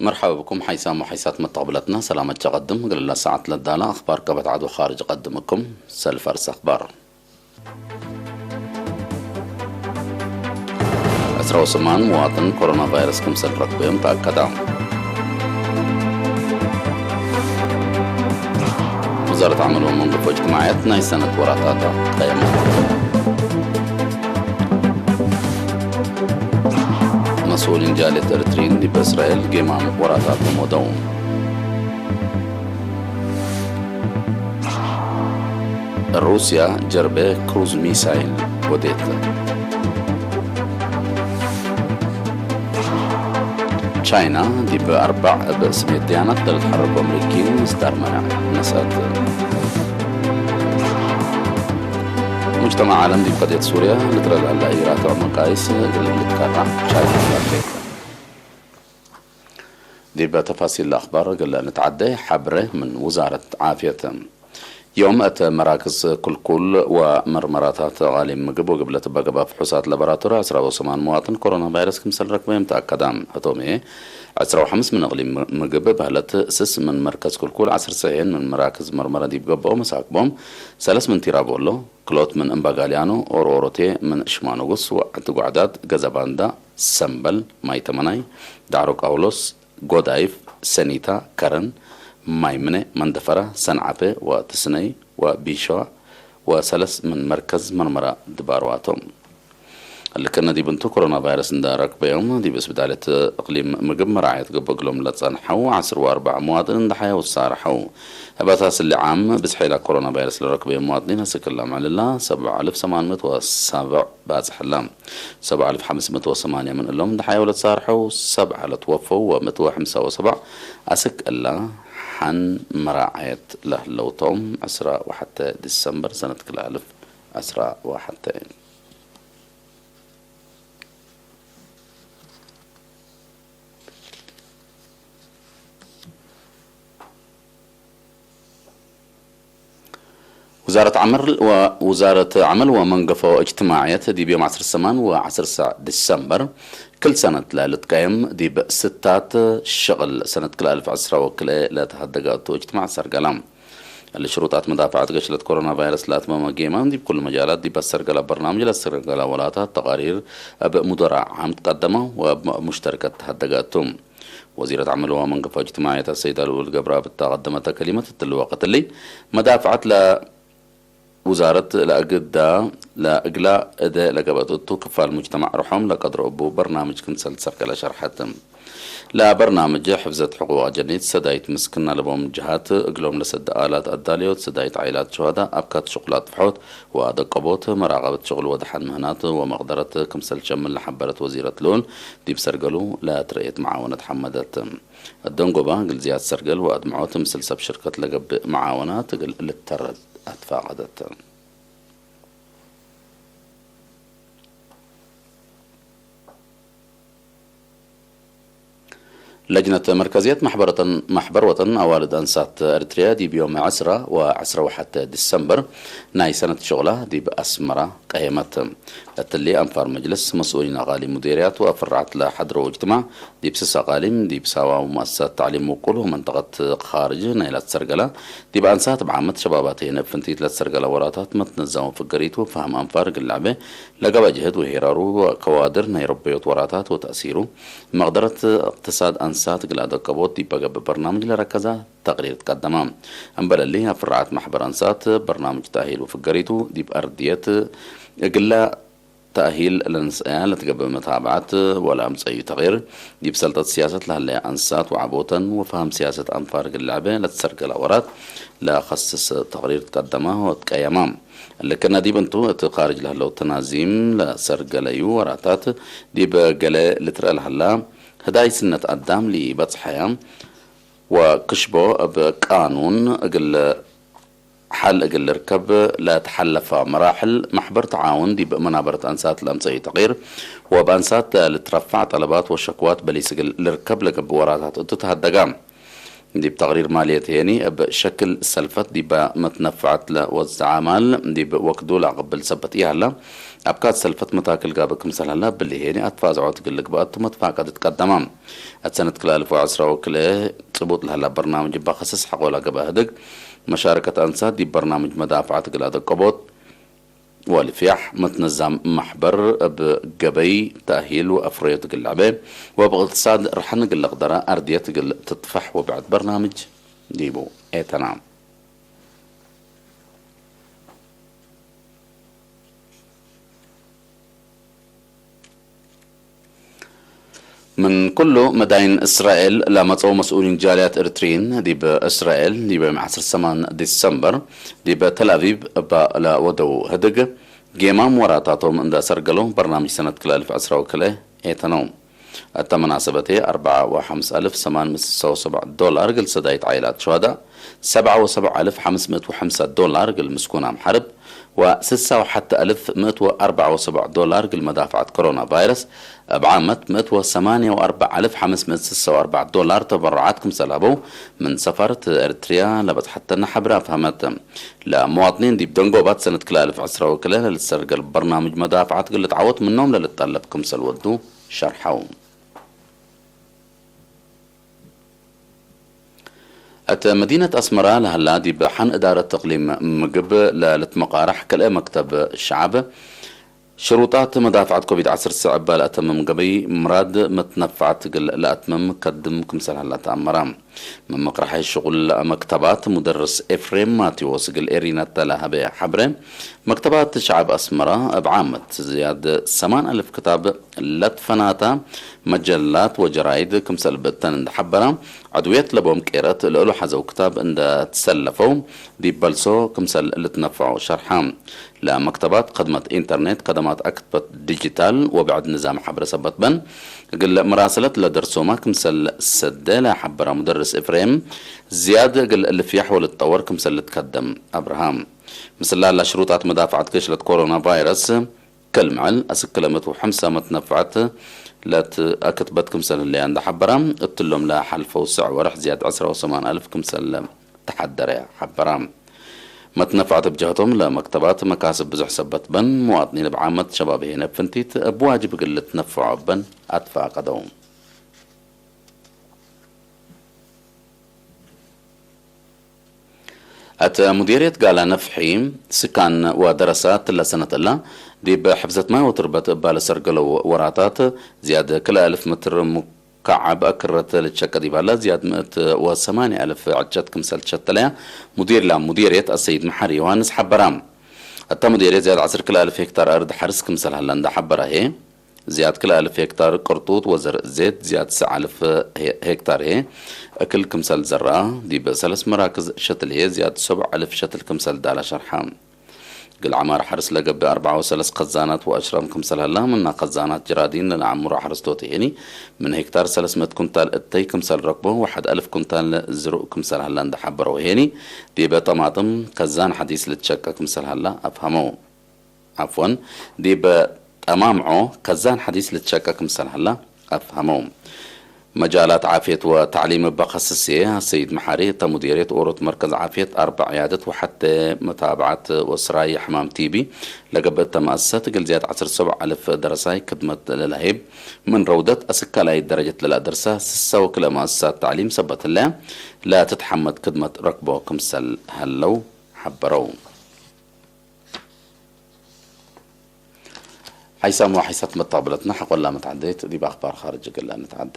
مرحبا بكم حيثما حيثات متقبلتنا. سلامة تقدم قلنا ساعة للدالة أخبار كبت عدو خارج قدمكم سلفرس أخبار. عسرة وثمان مواطن كورونا فيروس كمسل ركبهم تأكدا. وزارة عمل ومنقفة اجتماعيات ناي سنة وراتاتا قيمة. مسؤولين جالية إريترين دي بإسرائيل جيمان وراتاتا مودون. روسيا جربة كروز ميسايل وديت. تشاينا دي بأربع باسم ديانات دلت حرب أمريكين مستر منع مسألة. مجتمع عالم دي قضية سوريا لترى الألا إيرات عمر قايس قلت كرة تشاينا. ዲብ ተፋሲል ኣኽባር ገለ ንትዓደ። ሓብረ ምን ውዛረት ዓፍየት። ዮም እት መራክዝ ኩልኩል ወመርመራታት ቃሊም ምግብ ወግብለት በገባ ፍሑሳት ላቦራቶሪ ዕስራ ወሰማን መዋጥን ኮሮና ቫይረስ ክምሰል ረክበ የም ተኣከዳ። እቶሜ ዕስራ ወሓምስ ምን እቕሊም ምግብ ባህለት ስስ ምን መርከዝ ኩልኩል ዓስር ሰሒን ምን መራክዝ መርመራ ዲብ ገብኦ መሳክቦም ሰለስ ምን ቲራቦሎ ክልኦት ምን እምባጋልያኖ ኦርኦሮቴ ምን ሽማኖጉስ ወዓቲ ጓዕዳት ገዛ ባንዳ ሰምበል፣ ማይ ተመናይ፣ ዳዕሮ ቃውሎስ፣ ጎዳይፍ፣ ሰኒታ፣ ከረን፣ ማይ ምነ፣ መንደፈራ፣ ሰንዓፈ ወትስነይ ወቢሸዋ ወሰለስ ምን መርከዝ መርመራ ድባርዋቶም። ልክነ ዲብ እንቱ ኮሮና ቫይረስ እንዳ ረክበዮም ዲብ ስብዳለት እቅሊም ምግብ መራዓየት ገበግሎም ለጸንሐው ዓስር ወኣርባዕ መዋጥን እንዳ ሓያው ዝሳርሐው። እባታ ስሊ ዓም ብዝሒ ኢላ ኮሮና ቫይረስ ለረክበዮም መዋጥኒን ህስክላ ምዕልላ ሰብዓ ኣልፍ ሰማንመት ወሰብዕ ባጽሕላ። ሰብዓ ኣልፍ ሓምስመት ወሰማንያ ምን እሎም እንዳ ሓያው ለተሳርሐው ሰብዓ ለትወፈው ወምእት ወሕምሳ ወሰብዕ ኣስክ እላ ሓን መራዓየት ለህለውቶም ዕስራ ወሓተ ዲሰምበር ሰነት ክልተ ኣልፍ ዕስራ ወሓተ። ውዛረት ዓመል ወ-፣ ውዛረት ዓመል ወመንገፎ እጅትማዕየት ዲብ ዮም ዓስር ሰማን ወዓስር ሰዕ ዲሰምበር ክል ሰነት ለልትቀየም ዲብ ስታት ሸቕል ሰነት ክልተ ኣልፍ ዕስራ ወክልኤ ለተሃደገ እቱ እጅትማዕ ሰርገላ። እሊ ሽሩጣት መዳፍዐት ገሽለት ኮሮና ቫይረስ ለኣትመመ ጌማን ዲብ ኩሉ መጃላት ዲብ ኣሰርገላ በርናምጅ ለሰርገላ ወላታት ተቓሪር እብ ሙደራ ዓም ትቀደማ ወእብ ሙሽተርከት ተሃደገ እቱ። ወዚረት ዓመል ወመንገፎ እጅትማዕየት ኣሰይዳ ልኡል ገብረኣብ እታ ቀደመተ ከሊመት እትሊ ወቅት እሊ መዳፍዐት ለውዛረት ለእግዳ ለእግላ እደ ለገበት እቱ ክፋል ሙጅተማዕ ርሖም ለቀድሮ እቡ በርናምጅ ክምሰል ሰርገለ ሸርሐት። ለበርናምጅ ሕፍዘት ሕቁቅ ጀኒት ሰዳይት ምስክና ለቦም ጅሃት እግሎም ለሰደ ኣላት ኣዳልዮት ሰዳይት ዓይላት ሸሃዳ ኣብካት ሽቁላት ፍሖት ወደቀቦት መራቀበት ሽቁል ወደሓን ምህናት ወመቅደረት ክምሰል ሸምል ለሓበረት ወዚረት ልኡል ዲብ ሰርገሉ ለትርእየት መዓወነት ሓመደት። ኣደንጎባ ግልዝያት ሰርገል ወኣድምዖት ምስል ሰብ ሽርከት ለገብእ መዓወናት እግል ልተረድ ኣትፋቐደት። ለጅነት መርከዝየት ማሕበረተን-፣ ማሕበር ወጠን ኣዋልድ ኣንሳት ኤርትርያ ዲብ ዮም ዕስራ ወዕስራ ወሓተ ዲሰምበር ናይ ሰነት ሸቑላ ዲብ ኣስመራ ቀየመት። እትሊ ኣንፋር መጅልስ መስኡሊን ኣቓሊም ሙዴርያት ወኣፍራዓት ለሓድሮ እጅትማዕ ዲብ ስስ ኣቓሊም ዲብ ሳዋ ሙኣሰሳት ታዕሊም ውቁል ወመንጠቐት ኻርጅ ናይላት ሰርገላ ዲብ ኣንሳት ብዓመት ሸባባት የነ ፍንቲት ለሰርገላ ወራታት መትነዛሙ ፍገሪት ወፋህም ኣንፋር ግላዕበ ለገባ ጅህድ ወሄራሩ ከዋድር ናይ ረበዮት ወራታት ወተእሲሩ መቕደረት እቅትሳድ ኣንሳት ግላ ደቀቦት ዲበ ገብእ በርናምጅ ለረከዛ ተቅሪር ትቀደማ። እምበለሊ ኣፍራዓት ማሕበር ኣንሳት በርናምጅ ተእሂል ወፍገሪቱ ዲብ ኣርድየት እግላ ተእሂል ለንስአያ ለትገብእ መታብዓት ወለኣምጸዩ ተቕሪር፣ ዲብ ሰልጠት ስያሰት ለሀለያ ኣንሳት ወዓቦተን ወፋህም ስያሰት ኣንፋር ግልዕበ ለትሰርገላ ወራት ለኸስስ ተቕሪር ትቀደማ ወትቀየማ። ልክነ ዲብ እንቱ፣ እት ካርጅ ለህለው ተናዚም ለሰርገለዩ ወራታት፣ ዲብ ገለ ልትረአ ለሀላ፣ ህዳይ ስነት ኣዳም ሊበጽሐያ፣ ወክሽቦ እብ ቃኑን እግል ሓል እግል ልርከብ ለተሓለፋ መራሕል ማሕበር ተዓውን ዲብ መናበረት ኣንሳት ለምጸዩ ተቒር ወበኣንሳት ልትረፋዕ ጠለባት ወሸክዋት በሊስ እግል ልርከብ ለገብእ ወራታት እቱ ተሃደጋ። ዲብ ተቕሪር ማልየት ሄኒ እብ ሸክል ሰልፈት ዲበ መትነፍዐት ለወዝዓ ማል ዲብ ወክዱ ለአቅብል ሰበት ኢሃላ። ኣብ ካት ሰልፈት መታክል ጋብ ክምሰል ሀላ ብልሄኒ ኣትፋዝዖ ትግል ግብኣቱ መትፋቀድት ቀደማ። ኣትሰነት ክላልፎ ዕስራ ወክለ ጽቡጥ ለሀላ በርናምጅ ባኸስስ ሐቆላ ገባ ህድግ መሻረከት ኣንሳት ዲብ በርናምጅ መዳፍዓ ትግል ኣደቀቦት ወልፊያሕ መትነዛም ማሕበር እብ ገበይ ተእሂል ወአፍረዮ ትግል ለዐበ ወብእቅትሳድ ርሐን ግል ለቅደራ ኣርድየ ትግል ትጥፋሕ ወብዕድ በርናምጅ ዲቡ ኤተና። ምን ኩሉ መዳይን እስራኤል ለመጽኦ መስኡሊን ጃልያት ኤርትሪን ዲብ እስራኤል ዲብ ዮም ዐስር ሰማን ዲሰምበር ዲብ ተልአቪቭ እባ ለወደው ህድግ ጌማም ወራታቶም እንዳ ሰርገሎ በርናምጅ ሰነት ክልተ አልፍ ዕስራ ወክልኤ ኤተነው። እተ መናሰበቴ አርብዓ ወሐምሳ አልፍ ሰማን ምእት ስሳ ወሰብዓ ዶላር እግል ሰዳይት ዓኢላት ሸዋዳ፣ ሰብዓ ወሰብዓ አልፍ ሐምስ ምእት ወሐምሳ ዶላር እግል ምስኩናም ሐርብ፣ ወስሳ ወሐተ አልፍ ምእት ወአርብዓ ወሰብዓ ዶላር እግል መዳፍዓት ኮሮና ቫይረስ፣ እብ ዓመት ምእት ወሰማንያ ወአርብዓ አልፍ ሐምስ ምእት ስሳ ወአርብዓ ዶላር ተበሩዓት ክምሰል ሀበው ምን ሰፋረት ኤርትርያ ለበጽሐተና ሐብር አፍሀመት። ለመዋጥኒን ዲብ ደንጎባት ሰነት ክልተ አልፍ ዕስራ ወክልኤ ለልትሰርገል በርናምጅ መዳፍዓት እግል ልትዓወት ምኖም ለልትጠለብ ክምሰል ወዱ ሸርሐው። እት መዲነት አስመራ ለሀላ ዲብ ሐን እዳረት እቅሊም ምግብ ለልትመቃራሕ ክልኤ መክተብ ሸዐብ ሽሩጣት መዳፍዐት ኮቪድ ዐስር ስዕብ ለአተምም ገበይ ምራድ መትነፍዐት እግል ለአትምም ከድም ክምሰል ሀላ ተአመራ። መመቅረሐይ ሽቁል መክተባት ሙደርስ ኤፍሬም ማቴዎስ እግል ኤሪና ተለሀበ ሐብረ፣ መክተባት ሸዐብ አስመራ እብ ዓመት ዝያድ ሰማን አልፍ ክታብ ለትፈናታ መጀላት ወጀራይድ ክምሰል ብእተን እንደ ሐበራ፣ ዕድውየት ለቦም ቄረት ለእሉ ሐዘው ክታብ እንደ ትሰለፈው ዲብ በልሶ ክምሰል ልትነፍዖ ሸርሓ። ለመክተባት ከድመት ኢንተርኔት፣ ከደማት አክትበት ዲጂታል ወብዕድ ንዛም ሐብረ ሰበት በን እግል መራሰለት ለደርሶማ ክምሰል ሰደ ለሐበራ ሙደርስ ኤፍሬም፣ ዝያድ እግል ልፍያሕ ወልትጠወር ክምሰል ልትከደም አብርሃ። ምስላ ለሽሩጣት መዳፍዐት ክሽለት ኮሮና ቫይረስ፣ ከልምዐል አስክ ክልኤ ምእት ወሐምሳ መትነፍዐት ለትአክትበት ክምሰል ህለያ እንደ ሐበራ፣ እትሎም ለሐልፈው ስዕ ወርሕ ዝያድ ዕስራ ወሰማን አልፍ ክምሰል ተሐደረ ሐበራ። መትነፍዐት ብጀህቶም ለመክተባት መካስብ ብዙሕ ሰበት በን መዋጥኒን እብ ዓመት ሸባብ ሄነ ፍንቲት እብ ዋጅብ እግል ልትነፍዖ በን አትፋቀደው። እት ሙዲርየት ጋላ ነፍሒ ስካን ወደረሳት ለሰነት እላ ዲብ ሕብዘት ማይ ወትርበት እባ ለሰርገለው ወራታት ዝያድ ክልኤ አልፍ ምትር ሙካዓብ አክረት ልትሸቀ ዲባላ ዝያድ ምእት ወሰማንያ አልፍ ዕጨት ክምሰል ትሸተለያ ሙዲር ላ ሙዲርየት አሰይድ መሓሪ ዮሃንስ ሐበራ። እታ ሙዲርየት ዝያድ ዐስር ክልኤ አልፍ ሄክታር አርድ ሐርስ ክምሰል ሀላ እንዳ ሐበራ ህዬ ዝያድ ክልኤ አልፍ ሄክታር ቅርጡት ወዘርእ ዜት ዝያድ ሰዕ አልፍ ሄ-፣ ሄክታር ህዬ እክል ክምሰል ዘርአ፣ ዲብ ሰለስ መራክዝ ሸትል ህዬ ዝያድ ሰብዕ አልፍ ሸትል ክምሰል ዳላ ሸርሓ። እግል ዐማር ሐርስ ለገብእ አርብዓ ወሰለስ ከዛናት ወአሽራም ክምሰል ሀላ፣ ምና ከዛናት ጅራዲን ለለዐምሩ ሐረስቶት ህዬኒ፣ ምን ሄክታር ሰለስ ምእት ኩንታል እተይ ክምሰል ረክቦ፣ ወሐድ አልፍ ኩንታል ዝሩእ ክምሰል ሀላ እንዳ ሐበረው ህዬኒ፣ ዲበ ጠማጥም ከዛን ሐዲስ ልትሸቀ ክምሰል ሀላ አፍሀመው። ዓፍወን፣ ዲብ ጠማምዖ ከዛን ሐዲስ ልትሸቀ ክምሰል ሀላ አፍሀመው። መጃላት ዓፍየት ወተዕሊም እባ ከስስየ ሰይድ መሓሪ፣ እተ ሙዲርየት ኦሮት መርከዝ ዓፍየት አርበዕ ዕያደት ወሐተ መታብዓት ወስራይ ሕማም ቲቢ ለገብእ እተ መአሰሰት እግል ዝያድ ዐስር ሰብዕ አልፍ ደረሳይ ክድመት ለላሂብ ምን ረውደት አስክ ካልኣይ ደረጀት ለላደርሳ ስሳ ወክልኤ መአሰሳት ተዕሊም ሰበት ህለያ ለትትሐመድ ክድመት ረክቦ ክምሰል ሀለው ሐበረው። ሓይሳም ወሓይሳት መታብለትና ሓቆላ መትዓደይት ዲብ ኣኽባር ኻርጅ እግል ንትዓደ።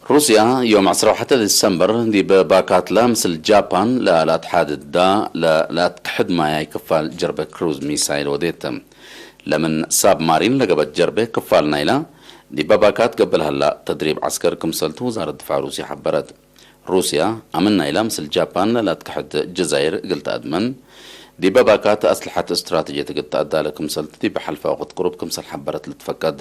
ሩስያ ዮም ዕስራ ወሐተ ዲሰምበር ዲብ ባካትላ ምስል ጃፓን ለላትሓድዳ ለላትክሕድ ማያይ ክፋል ጀርበ ክሩዝ ሚሳይል ወዴት። ለምን ሳብማሪን ለገበት ጀርበ ክፋል ናይላ ዲበ ባካት ገብል ሀላ ተድሪብ ዐስከር ክምሰልቱ ውዛረት ድፋዕ ሩስያ ሐበረት። ሩስያ አምን ናይላ ምስል ጃፓን ለላትክሕድ ጀዛይር እግል ተአድመን ዲበ ባካት አስልሐት እስትራተጅየት እግል ተአዳለ ክምሰልት ዲበ ሐልፋ ወቅት ቅሩብ ክምሰል ሐበረት ልትፈቀድ።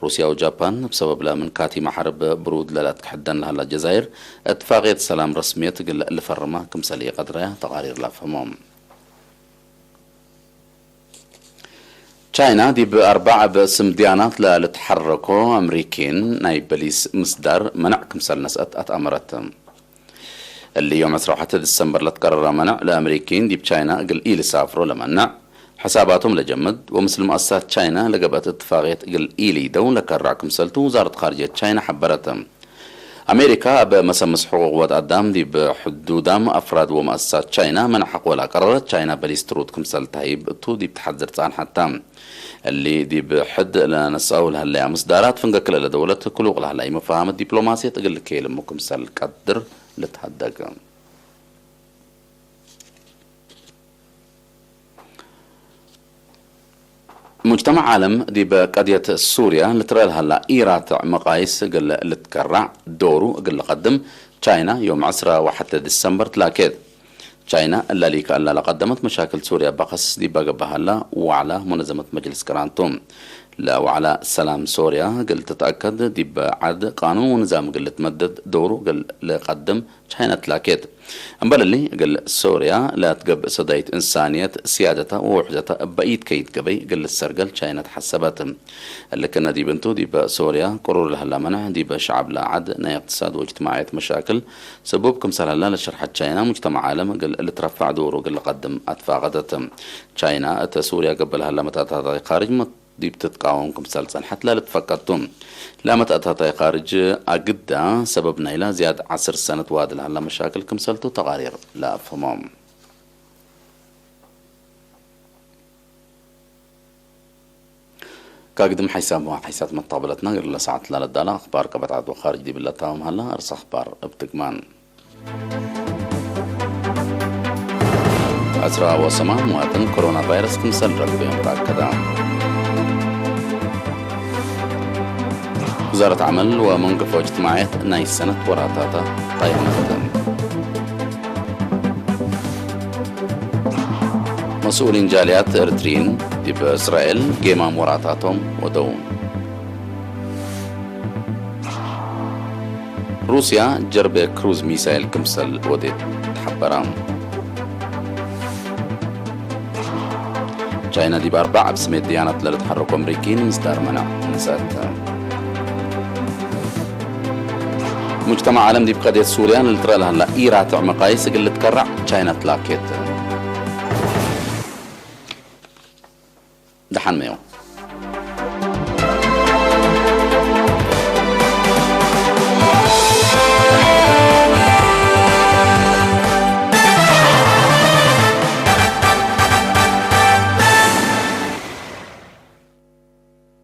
ሩስያ ወጃፓን እብ ሰበብላ ምን ካቲማ ሐርብ ብሩድ ለላትክሕደን ለሀላ ጀዛይር እትፋቅየት ሰላም ረስምየት እግል ልፈርማ ክምሰል ኢቀድረያ ተቃሪር ለአፍህሞ። ቻይና ዲብ አርባዕ እብ ስም ድያናት ለልትሐ ሓረኮ ኣምሪኪን ናይ በሊስ ምስዳር መናዕ ክምሰል ነስአት ኣትኣመረት። እሊ ዮም ዕስራ ወሓደ ዲሰምበር ለትቀረረ መናዕ ለኣምሪኪን ዲብ ቻይና እግል ኢልሳፍሮ ለመናዕ፣ ሕሳባቶም ለጀምድ ወምስል መአሳት ቻይና ለገብአት እትፋቅየት እግል ኢሊደው ለከራዕ ክምሰልቱ ውዛረት ካርጅየት ቻይና ሐበረት። ኣሜሪካ ኣብ መሰምስ ሕቁቅ ወድ ኣዳም ዲብ ሕዱዳም ኣፍራድ ወመአሳት ቻይና መናዕ ሐቆላ ቀረረት። ቻይና በሊስ ትሩድ ክምሰል ታሂብ እቱ ዲብ ተሐድር ጻንሐታ። እሊ ዲብ ሕድ ለነስአው ለሀለያ ምስዳራት ፍንገክ ለለ ደውለት ክሉቅ ለሀላይ መፋሃመት ዲፕሎማስየት እግል ልከየልሙ ክምሰል ቀድር ልትሀደግ። ሙጅተማዕ ዓለም ዲብ ቀድየት ሱርያ ልትረአ ለሀላ ኢራትዕ መቃይስ እግል ልትከራዕ ዶሩ እግል ልቀድም ቻይና ዮም ዕስራ ወሐደ ዲሰምበር ትላኬት። ቻይና እላሊ ከኣላ ለቀደመት መሻክል ሱርያ በኸስ ዲባ ገብአ ሀላ ዋዕላ ሙነዘመት መጅልስ ቅራንቱ። ለዋዕላ ሰላም ሶርያ እግል ትትአከድ ዲብ ዓድ ቃኑን ወንዛም እግል ልትመደድ ዶሩ እግል ልቀድም ቻይና ትላኬት። እምበል እሊ እግል ሶርያ ለትገብእ ሰዳይት እንሳንየት ስያደታ ወውሕደታ እበ ኢድ ከይድ ገበይ እግል ልትሰርገል ቻይና ተሐሰበት። እሊ ክነ ዲብ እንቱ ዲብ ሶርያ ቅሩር ለሀላ መናሕ ዲብ ሸዓብ ለዓድ ናይ እቅትሳድ ወእጅትማዕየት መሻክል ስቡብ ክምሰል ሀላ ለሸርሐት ቻይና ሙጅተማዕ ዓለም እግል ልትረፋዕ ዶሩ እግል ልቀድም አትፋቀደት። ቻይና እተ ሱርያ ገብእ ለሀላ መትአታታይ ካርጅ ዲብ ትትቃወም ክምሰል ጸንሐት ለልትፈቀድቱ። ለመትአታታይ ካርጅ አግዳ ሰበብ ናይላ ዝያድ ዐስር ሰነት ዋዲ ለሀላ መሻክል ክምሰልቱ ተቃሪር ለአፍህሞ። ካግድም ሓይሳብ ሓይሳት መታበለትና ገርለ ሰዓት ላለዳላ አኽባር ቀበጣት ወኻርጅ ዲብለታው መሃላ እርስ አኽባር እብ ትግማን። ዕስራ ወሰማን መዋጥን ኮሮና ቫይረስ ክምሰል ረግበዮም ተኣከዳ። ውዛረት ዓመል ወመንገፎ እጅትማዕየት ናይ ሰነት ወራታታ ጣይመትን። መስኡሊን ጃልያት ኤርትሪን ዲብ እስራኤል ጌማም ወራታቶም ወደው። ሩስያ ጀርቤ ክሩዝ ሚሳይል ክምሰል ወዴት ተሓበራ። ቻይና ዲብ ኣርባዕ ኣብ ስሜት ድያናት ለልትሓረኩ ኣምሪኪን ምስዳር መናዕ ንሰት። ሙጅተማዕ ዓለም ዲብ ቀድየት ሱርያ ንልትረአ ለሃላ ኢራትዕ መቃይስ እግል ልትከራዕ ቻይና ትላኬት። ደሓን መዮ።